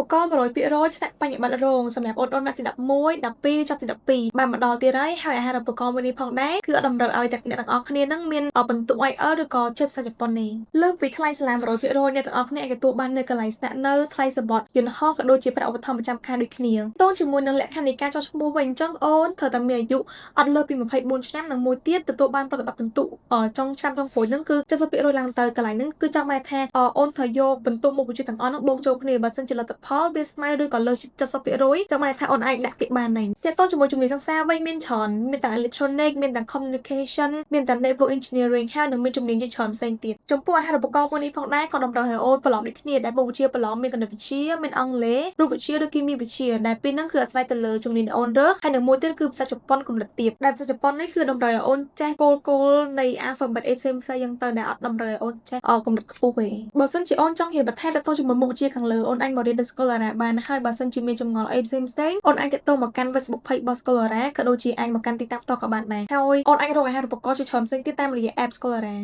បករណ៍100%ថ្នាក់បញ្ញបត្ររងសម្រាប់អូនៗថ្នាក់ទី11 12ចប់ទី12បានមកដល់ទៀតហើយហើយអាហារូបករណ៍មួយនេះផងដែរគឺអត់តម្រូវឲ្យតែអ្នកទាំងអស់គ្នានឹងមានពិន្ទុ IELTS ឬក៏ចេះភាសាជប៉ុននេះលើសពីថ្លៃសាលា100%អ្នកទាំងអស់គ្នាអាចទទួលបាននៅកន្លែងស្នាក់នៅថ្លៃសំបុត្រយន្តហោះក៏ដូចជាប្រាក់ឧបត្ថម្ភប្រចាំខែដូចគ្នាតងជាមួយនឹងលក្ខខណ្ឌនៃការចុះឈ្មោះវិញអញ្ចឹងអូនត្រូវតែមានអាយុអត់លើសពី24ឆ្នាំនិងមួយទៀតទទួលបានប្រតិបត្តិពិន្ទុចុងឆ្នាំចុងក្រោយហ្នឹងគឺ70%ឡើងទៅកន្លែងហ្នឹងគឺចង់បានថាអូនត្រូវយកពិន្ទុមុខវិជ្ជាទាំងអស់ហ្នឹងបូកចូលគ្នាបើសិនជាលទ្ធផលវាស្មើឬក៏លើស70%ចង់បានថាអូនអាចដាក់ពាក្យបានហើយទាក់ទងជាមួយជំនាញសិក្សាវិញមានច្រើនមានទាំង electronic មានទាំង communication មានទាំង network engineering ហើយនិងមានជំនាញជាច្រើនផ្សេងទៀតចំពោះអាហារូបករណ៍មួយនេះផងដែរក៏តម្រូវឲ្យអូនប្រឡងដូចគ្នាដែលមុខវិជ្ជាប្រឡងមានគណិតវិទ្យាមានអង់គ្លេសរូបវិទ្យាឬគីមីវិទ្យាដែលពីរហ្នឹងគឺអាស្រ័យទៅលើជំនាញដែលអូនរើសហើយនិងមួយទៀតគឺភាសាជប៉ុនកម្រិតទាបដែលភាសាជប៉ុននេះគឺតម្រូវឲ្យអូនចេះគោលគោលនៃ alphabet អីផ្សេងផ្សេងយ៉ាងទៅដែលអត់តម្រូវឲ្យអូនចេះកម្រិតខ្ពស់ទេបើសិនជាអូនចង់រៀនបន្ថែមទាក់ទងជាមួយមុខវិជ្ជាខាងលើអូនអាចមករៀននៅ Scholara បានហើយបើសិនជាមានចម្ងល់អីផ្សេងផ្សេងអូនអាចទាក់ទងមកកាន់ Facebook page របស់ Scholara ក៏ដូចជាអាចមកកាន់ទីតាំងផ្ទាល់ក៏បានដែរហើយអូនអាចរកអាហារូបករណ៍ជាច្រើនផ្សេងទៀតតាមរយៈ app Scholara។